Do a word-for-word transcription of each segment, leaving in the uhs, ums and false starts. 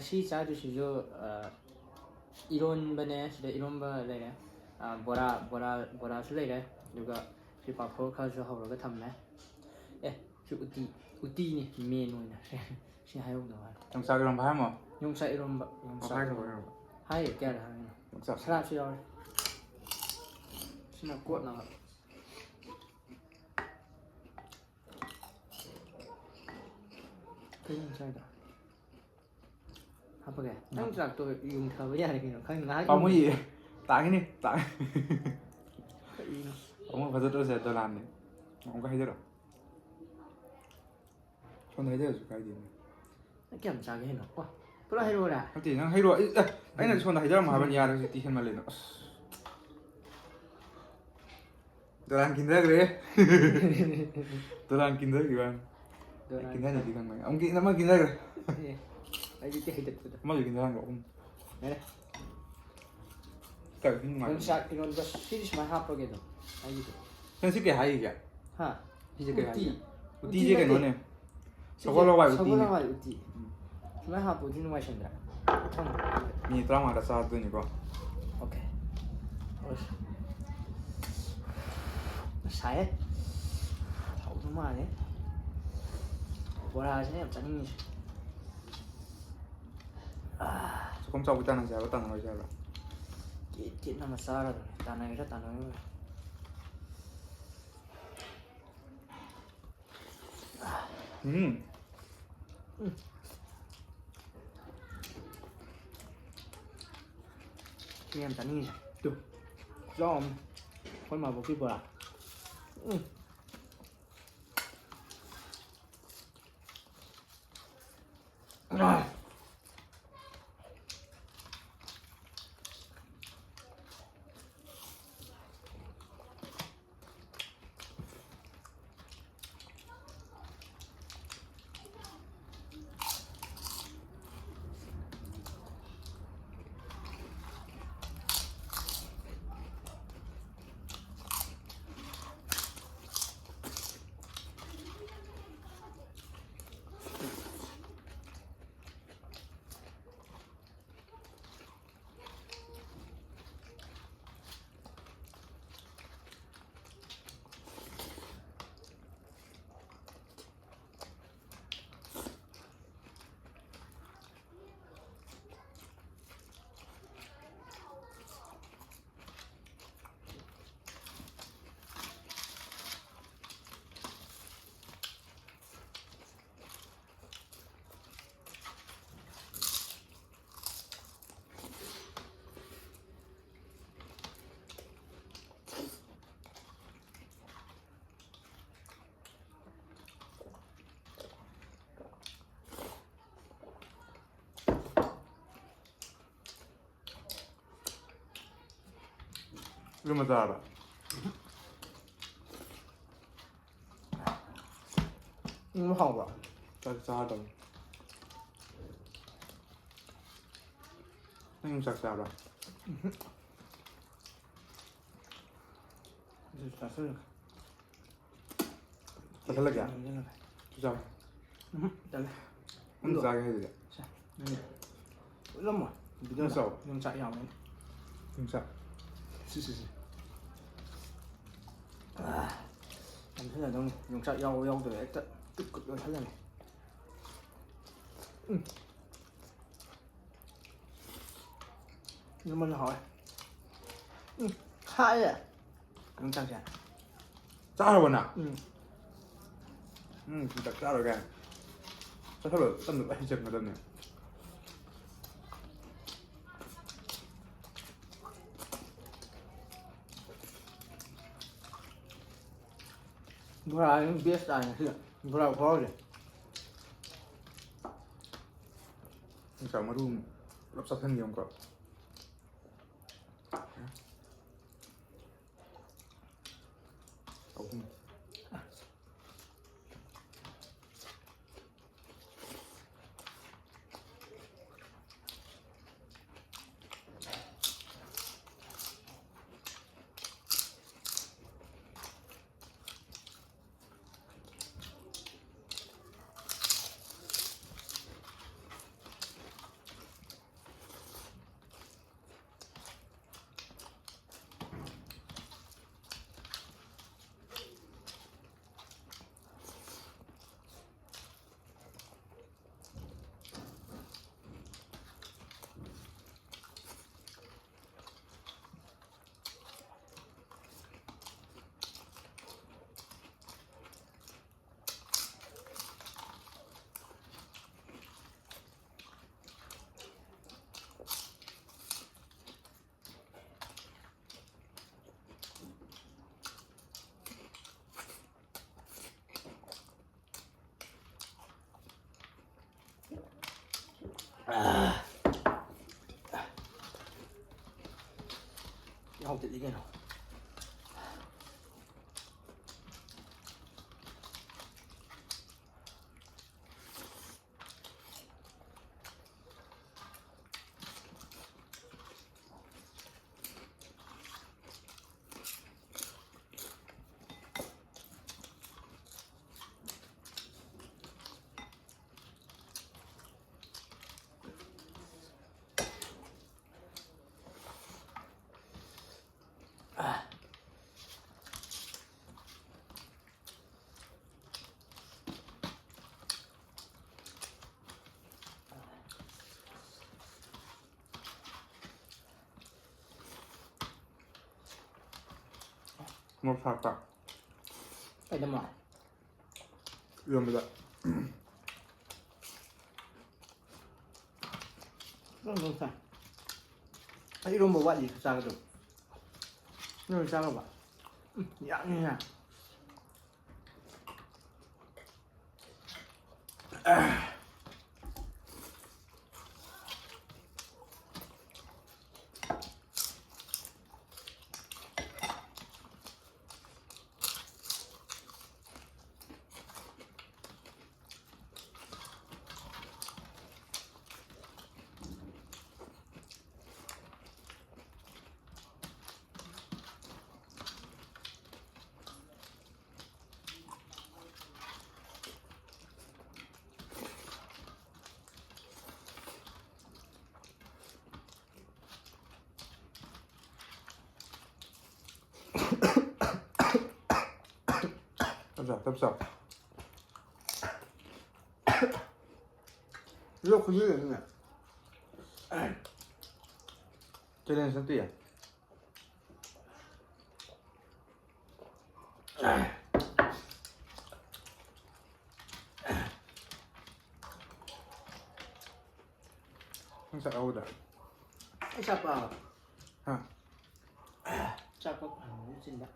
ꯁꯤ ꯆꯥꯗꯣꯏꯁꯤꯁꯨ, ꯑ, ꯏꯔꯣꯟꯕꯅꯦ, ꯁꯤꯗ ꯏꯔꯣꯟꯕ ꯂꯩꯔꯦ, ꯑ, ꯕꯣꯔꯥ, ꯕꯣꯔꯥ, ꯕꯣꯔꯥꯁꯨ ꯂꯩꯔꯦ, ꯑꯗꯨꯒ ꯁꯤ ꯄꯥꯐꯣꯔ ꯈꯔꯁꯨ ꯍꯧꯔꯒ ꯊꯝꯃꯦ꯫ ꯑꯦ, ꯁꯤ ꯎꯇꯤ, ꯎꯇꯤꯅꯤ ꯃꯦꯟ ꯑꯣꯏꯅ꯫ ꯁꯤ ꯍꯥꯏꯍꯧꯗ ꯃꯥꯜꯂꯦ꯫ ꯌꯣꯡꯆꯥꯛ ꯏꯔꯣꯟꯕ ꯍꯥꯏꯔꯝꯃꯣ? ꯌꯣꯡꯆꯥꯛ ꯏꯔꯣꯝꯕ, ꯌꯣꯡꯆꯥꯛ ꯃꯈꯥꯏ ꯏꯔꯣꯝꯕ꯫ ꯇꯧꯕ ꯏꯔꯣꯟꯕ꯫ ꯍꯥꯏꯌꯦ, ꯀꯌꯥꯗ ꯍꯥꯏꯔꯤꯅꯣ? ꯌꯣꯡꯆꯥꯛ꯫ ꯁꯔꯥꯞꯁꯨ ꯌꯥꯎꯔꯦ꯫ ꯁꯤꯅ ꯀꯣꯠꯅꯕ꯫ ꯀꯩꯅꯣ ꯉꯁꯥꯏꯗꯣ? ꯍꯥꯞꯄꯒꯦ? ꯅꯪ ꯆꯥꯛꯇꯣ ꯌꯨꯡꯊꯕ ꯌꯥꯔꯦ ꯀꯩꯅꯣ꯫ ꯈꯪꯉꯦ, ꯉꯥꯏꯍꯥꯛ ꯄꯥꯝꯃꯨꯏꯌꯦ꯫ ꯌꯨꯡꯊ-, ꯇꯥꯒꯤꯅꯤ, ꯇꯥꯒꯤꯅꯤ꯫ ꯀꯔꯤꯅꯣ? ꯑꯃꯨꯛ ꯐꯖꯗ꯭ꯔꯁꯦ, ꯗꯣꯂꯥꯟꯅꯤ꯫ ꯑꯃꯨꯛꯀ ꯍꯩꯖꯔꯣ꯫ ꯁꯣꯝꯗ ꯍꯩꯖꯔꯁꯨ ꯀꯥꯏꯗꯦꯅꯦ꯫ ꯅꯪ ꯀꯌꯥꯝ ꯆꯥꯒꯦ ꯍꯥꯏꯅꯣ? ꯀꯣ, ꯄꯨꯂꯞ ꯍꯩꯔꯛꯑꯣꯔꯥ? ꯅꯠꯇꯦ, ꯅꯪ ꯍꯩꯔꯛꯑꯣ꯫ ꯑꯩ, ꯑꯦ, ꯑꯩꯅ ꯁꯣꯝꯗ ꯍꯩꯖꯔꯝꯃꯣ ꯍꯥꯏꯕꯅꯤ, ꯌꯥꯔꯦ, ꯍꯧꯖꯤꯛꯇꯤ ꯍꯦꯟꯃꯜꯂꯦꯅ꯫ ꯑꯁ꯫ ꯗꯣꯂꯥꯟ ꯀꯤꯟꯊꯈ꯭ꯔꯦ꯫ ꯗꯣꯂꯥꯟ ꯀꯤꯟꯊꯈꯤꯕ ꯋꯥꯅꯤ꯫ ꯗꯣꯂꯥꯟ ꯀꯤꯟꯊꯅꯤꯗꯤ ꯈꯪꯕꯅꯤ꯫ ꯑꯃꯨꯛ ꯀꯤ-, ꯑꯃ ꯀꯤꯟꯊꯈ꯭ꯔꯦ꯫ ꯑꯦ, ꯑꯩꯗꯤ ꯍꯩꯇꯠꯄꯗꯣ꯫ ꯑꯃꯁꯨ ꯀꯤꯟꯊꯈ꯭ꯔꯦ, ꯑꯍꯨꯝ꯫ ꯌꯥꯔꯦ꯫ ꯀꯥꯏ ꯅꯨꯡꯉꯥꯏ꯫ ꯌꯣꯡꯆꯥꯛ ꯏꯔꯣꯟꯕ ꯁꯤꯗꯤ ꯁꯨꯃꯥꯏꯅ ꯍꯥꯞꯄꯒꯦ ꯑꯗꯨꯝ ꯑꯩꯒꯤꯗꯤ꯫ ꯅꯪ ꯁꯤ ꯀꯩ ꯍꯥꯏꯈꯤꯒꯦ? ꯍꯥ? ꯁꯤꯁꯦ ꯀꯩ ꯎꯇꯤ꯫ ꯍꯥꯏꯒꯦ? ꯎꯇꯤ ꯎꯇꯤꯁꯦ ꯅꯠꯇꯦ꯫ ꯀꯩꯅꯣꯅꯦ꯫ ꯁꯤꯁꯦ ꯁꯒꯣꯜ ꯍꯋꯥꯏ ꯁꯒꯣꯜ ꯎꯇꯤꯅꯦ꯫ ꯍꯋꯥꯏ ꯎꯇꯤ꯫ ꯎꯝ꯫ ꯁꯨꯃꯥꯏꯅ ꯍꯥꯞꯄꯗꯤ ꯅꯨꯡꯉꯥꯏꯁꯟꯗ꯭ꯔꯥ? ꯃꯊꯪ꯫ ꯃꯤꯅꯤꯠ ꯇꯔꯥꯃꯉꯥꯗ ꯆꯥꯗꯣꯏꯅꯤꯀꯣ꯫ ꯑꯣꯀꯦ꯫ ꯑꯁ꯫ ꯁꯥꯏꯌꯦ꯫ ꯍꯥꯎꯗꯧ ꯃꯥꯜꯂꯦ꯫ ꯕꯣꯔꯥꯁꯤꯅꯦ ꯌꯥꯝ ꯆꯥꯅꯤꯡꯉꯤꯁꯦ꯫ ꯑꯥ꯫ ꯆꯥꯛꯈꯨꯝ ꯆꯥꯎꯕꯤ ꯇꯥꯟꯅꯁꯦ ꯍꯥꯏꯕ꯭ꯔꯣ, ꯇꯥꯟꯅꯔꯣꯏꯁꯦ ꯍꯥꯏꯕ꯭ꯔꯣ? ꯀꯦꯠ ꯀꯦꯠ ꯑꯃ ꯆꯥꯔꯗꯕꯅꯦ꯫ ꯇꯥꯟꯅꯒꯦꯔꯥ ꯇꯥꯟꯅꯔꯣꯏꯔꯥ? ꯎꯝ꯫ ꯎꯝ꯫ ꯁꯤ ꯌꯥꯝ ꯆꯥꯅꯤꯡꯉꯤꯁꯦ꯫ ꯇꯨ꯫ ꯈꯨꯆꯥꯎ ꯑꯃ꯫ ꯑꯩꯈꯣꯏ ꯃꯥꯕꯣꯛꯀꯤ ꯕꯣꯔꯥ꯫ ꯎꯝ꯫ ꯏꯔꯣꯝꯕ ꯆꯥꯔꯕ? ꯎꯝ, ꯍꯥꯎꯕ꯭ꯔꯣ? ꯆꯥꯛ ꯆꯥꯔꯗꯕꯅꯤ꯫ ꯅꯪ ꯆꯥꯛ ꯆꯥꯕ꯭ꯔꯥ? ꯑꯗꯨ ꯆꯥꯁꯤꯜꯂꯨ꯫ ꯆꯥꯁꯤꯜꯂꯒꯦ? ꯆꯥꯁꯤꯜꯂꯒꯦ꯫ ꯆꯥꯎ꯫ ꯎꯝ, ꯇꯜꯂꯦ꯫ ꯅꯪ ꯆꯥꯒꯦ ꯍꯥꯏꯗꯨꯗꯤ꯫ ꯁꯦ, ꯅꯪꯒꯤ꯫ ꯎꯠꯂꯝꯃꯣ꯫ ꯚꯤꯗꯤꯑꯣꯗ꯫ ꯆꯥꯎ꯫ ꯌꯣꯡꯆꯥꯛ ꯌꯥꯎꯕꯅꯤ꯫ ꯌꯣꯡꯆꯥꯛ꯫ ꯁꯤ, ꯁꯤ, ꯁꯤ꯫ ꯑꯥ, ꯌꯥꯝ ꯁꯤꯟꯅꯗꯧꯅꯤ꯫ ꯌꯣꯡꯆꯥꯛ ꯌꯥꯎꯕ ꯌꯥꯎꯗꯕ ꯍꯦꯛꯇ ꯀꯨꯠ ꯀꯨꯠ ꯌꯣꯠꯁꯜꯂꯅꯤ꯫ ꯎꯝ꯫ ꯏꯔꯣꯟꯕꯅ ꯍꯥꯎꯋꯦ꯫ ꯎꯝ, ꯈꯥꯛꯑꯦ꯫ ꯌꯣꯡꯆꯥꯛꯁꯦ꯫ ꯆꯥꯔꯕꯣ ꯅꯪ? ꯎꯝ꯫ ꯎꯝ, ꯆꯥꯛ ꯆꯥꯔꯣꯏ ꯀꯥꯏꯅ꯫ ꯆꯥꯁꯜꯂꯣ, ꯇꯞꯅ ꯂꯣꯏ ꯍꯩꯖꯤꯟꯒꯗꯕꯅꯦ꯫ ꯕꯣꯔꯥꯁꯤꯅ best ꯇꯥꯔꯦ ꯉꯁꯤꯗꯤ꯫ ꯕꯣꯔꯥ ꯈꯨꯍꯥꯎꯁꯦ꯫ ꯌꯣꯡꯆꯥꯛ ꯃꯔꯨ ꯄꯨꯂꯞ ꯆꯥꯁꯟꯒꯦ ꯑꯃꯨꯛꯀ꯫ ꯑꯍꯨꯝ꯫ ꯍꯥꯎꯇꯗꯤ ꯀꯩꯅꯣ꯫ ꯃꯣꯔꯣꯛ ꯁꯥꯛꯄ꯫ ꯀꯩꯗꯧꯃꯣ? ꯏꯔꯣꯟꯕꯗ꯫ ꯅꯪ ꯅꯪ ꯆꯥꯏ꯫ ꯑꯩ ꯏꯔꯣꯝꯕ ꯋꯥꯠꯂꯤ ꯆꯥꯒꯗꯕ꯫ ꯅꯪ ꯂꯣꯏ ꯆꯥꯈ꯭ꯔꯕ? ꯎꯝ, ꯌꯥꯝꯃꯤꯍꯦ꯫ ꯇꯞ ꯆꯥꯎ, ꯇꯞ ꯆꯥꯎ꯫ ꯂꯣꯛ ꯈꯨꯖꯤꯜꯂꯛꯏꯅꯦ꯫ Challenge ꯅꯠꯇꯦ꯫ ꯅꯪ ꯆꯥꯛ ꯌꯥꯎꯒꯗ꯭ꯔꯥ? ꯑꯩ ꯆꯥꯛ ꯄꯥꯝꯕ꯫ ꯍꯥ? ꯆꯥꯛ ꯄꯥꯝꯕ ꯆꯤꯟꯕ꯫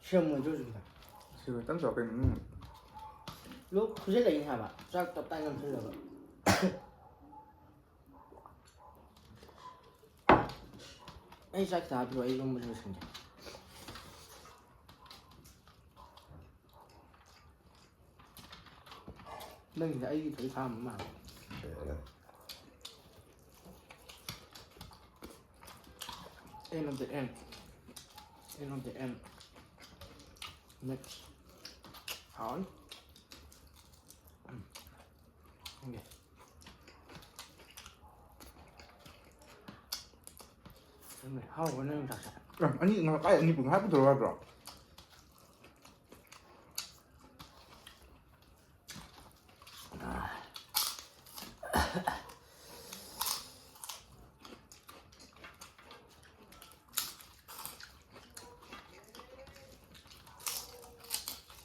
ꯁꯤꯔꯝꯃꯣꯏꯗ꯭ꯔꯣ ꯍꯧꯖꯤꯛꯀꯤꯗꯣ? ꯁꯤꯔꯣꯏ, ꯇꯞ ꯆꯥꯎ ꯀꯩꯅꯣ, ꯎꯝ꯫ ꯂꯣꯛ ꯈꯨꯖꯤꯜꯂꯛꯏꯅꯦ ꯍꯥꯏꯕ, ꯆꯥꯛ ꯇꯞ ꯇꯥꯏ ꯅꯝꯁꯤꯜꯂꯒ꯫ ꯑꯩ ꯆꯥꯛ ꯆꯥꯗ꯭ꯔꯣ? ꯑꯩ ꯏꯔꯣꯝꯕꯁꯨ ꯂꯣꯏꯁꯟꯒꯦ꯫ ꯅꯪꯒꯤꯗꯤ ꯑꯩꯒꯤ ꯊꯣꯏ ꯈꯥꯝꯕ ꯃꯥꯜꯂꯦ꯫ End of the end. End of the end. Next. ꯍꯥꯎꯔꯅꯤ꯫ ꯎꯝ꯫ ꯈꯪꯗꯦ꯫ ꯈꯪꯗꯦ꯫ ꯍꯥꯎꯕ꯭ꯔꯥ ꯅꯪ ꯆꯥꯛꯁꯦ? ꯑꯦ, ꯑꯅꯤ, ꯉ-, ꯀꯥꯏ ꯑꯅꯤ ꯄꯨꯡꯈꯥꯏ ꯄꯨꯊꯣꯔꯛꯑꯣ ꯍꯥꯏꯕ꯭ꯔꯣ?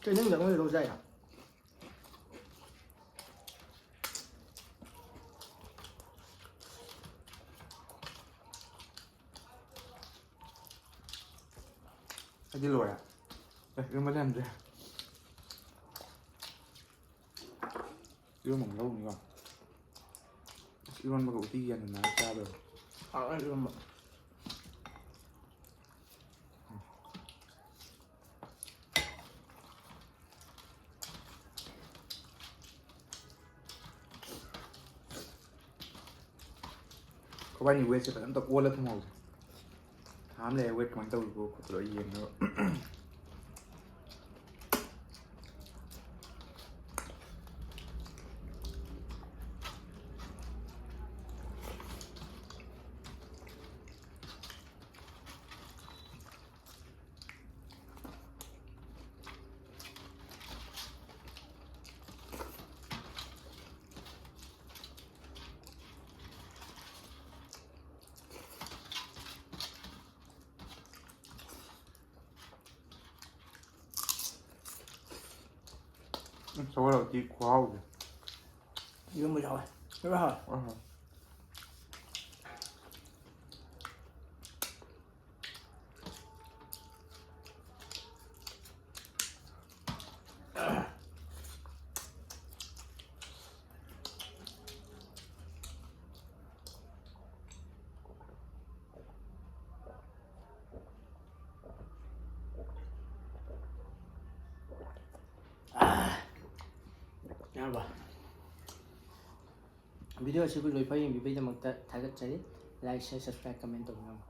ꯀꯩ ꯅꯪ ꯂꯧ ꯆꯥꯏꯔꯣ? ꯑꯩꯗꯤ ꯂꯣꯏꯔꯦ꯫ ꯑꯦ, ꯏꯔꯣꯟꯕ ꯂꯩꯔꯝꯗ꯭ꯔꯦ꯫ ꯏꯔꯣꯟꯕ ꯑꯃꯨꯛ ꯂꯧꯅꯤꯀꯣ꯫ ꯑꯁ, ꯏꯔꯣꯟꯕꯒ ꯎꯇꯤꯒ ꯌꯥꯟꯁꯤꯟꯅꯔ ꯆꯥꯗꯣꯏꯔꯣ? ꯍꯥꯎꯔꯦ ꯏꯔꯣꯟꯕ꯫ ꯑꯩꯈꯣꯏꯕꯥꯅꯤ ꯋꯦꯠꯁꯦ ꯐꯖꯅ ꯑꯝꯇ ꯑꯣꯜꯂ ꯊꯝꯍꯧꯁꯦ꯫ ꯊꯥ ꯑꯃ ꯂꯩꯔ ꯋꯦꯠ ꯀꯃꯥꯏꯅ ꯇꯧꯔꯤꯕꯣ ꯈꯣꯠꯄꯗꯣ ꯑꯩ ꯌꯦꯡꯅꯕ꯫ ꯎꯝ, ꯁꯒꯣꯜ ꯍꯋꯥꯏꯗꯤ ꯈꯨꯍꯥꯎꯗꯤ꯫ ꯏꯔꯣꯟꯕ ꯌꯥꯎꯋꯦ꯫ ꯂꯣꯏ ꯍꯥꯎꯋꯦ꯫ ꯂꯣꯏ ꯍꯥꯎꯋꯦ꯫ ꯌꯥꯔꯕ? ꯚꯤꯗꯤꯑꯣ ꯑꯁꯤꯕꯨ ꯂꯣꯏꯐꯥꯎ ꯌꯦꯡꯕꯤꯕꯒꯤꯗꯃꯛꯇ ꯊꯥꯒꯠꯆꯔꯤ꯫ Like, share, subscribe, comment ꯇꯧꯕꯤꯔꯝꯃꯨ꯫